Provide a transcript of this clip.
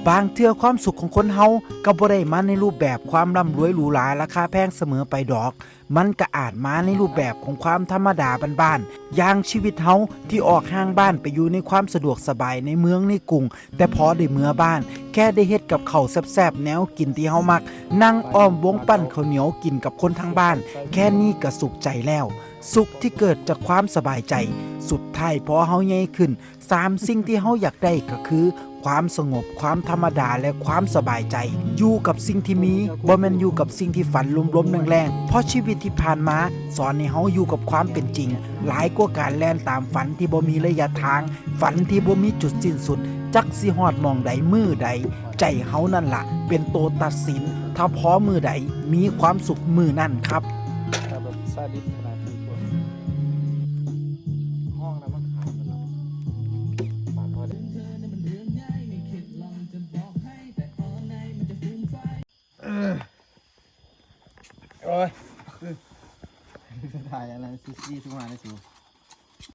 ບາງເທື່ອຄວາມສຸກຂອງຄົນເຮົາກໍບໍ່ໄດ້ມາໃນຮູບແບບຄວາມລ່ຳລວຍຫຼູຫຼາລາຄາແພງສະເໝີໄປດອກ, ມັນກໍອາດມາໃນຮູບແບບຂອງຄວາມທຳມະດາບ້ານໆ ຢ່າງຊີວິດເຮົາທີ່ອອກຫ່າງບ້ານໄປຢູ່ໃນຄວາມສະດວກສະບາຍໃນເມືອງໃນກຸງ, ແຕ່ພໍໄດ້ເມືອບ້ານ ແຄ່ໄດ້ເຮັດກັບເຂົ້າແຊບໆ ແນວກິນທີ່ເຮົາມັກ, ນັ່ງອ້ອມວົງປັ້ນເຂົ້າໜຽວກິນກັບຄົນທາງບ້ານ, ແຄ່ນີ້ກໍສຸກໃຈແລ້ວ. ສຸກທີ່ເກີດຈາກຄວາມສະບາຍໃຈ. ສຸດທ້າຍພໍເຮົາໃຫຍ່ຂຶ້ນ, ສາມສິ່ງທີ່ເຮົາຢາກໄດ້ກໍຄື ຄວາມສະຫງົບ, ຄວາມທຳມະດາ ແລະ ຄວາມສະບາຍໃຈ. ຢູ່ກັບສິ່ງທີ່ມີ, ບໍ່ແມ່ນຢູ່ກັບສິ່ງທີ່ຝັນລົມໆແລງໆ, ເພາະຊີວິດທີ່ຜ່ານມາສອນໃຫ້ເຮົາຢູ່ກັບຄວາມເປັນຈິງ ຫຼາຍກວ່າການແລ່ນຕາມຝັນທີ່ບໍ່ມີໄລຍະທາງ, ຝັນທີ່ບໍ່ມີຈຸດສິ້ນສຸດ. ຈັກຊິຮອດໝ່ອງໃດມື້ໃດ, ໃຈເຮົານັ້ນລະເປັນໂຕຕັດສິນ. ຖ້າພໍມື້ໃດ, ມີຄວາມສຸກມື້ນັ້ນຄັບ. ແບບຊາດິສຂະໜາດນີ້ ຫ້ອງນ້ຳມັນຂາດແລ້ວເນາະ ບາດພໍໄດ້ ເອີ ໂອ້ຍ ຖ່າຍອັນນັ້ນ ຊີຊີ ຊຸມມາໄດ້ສູ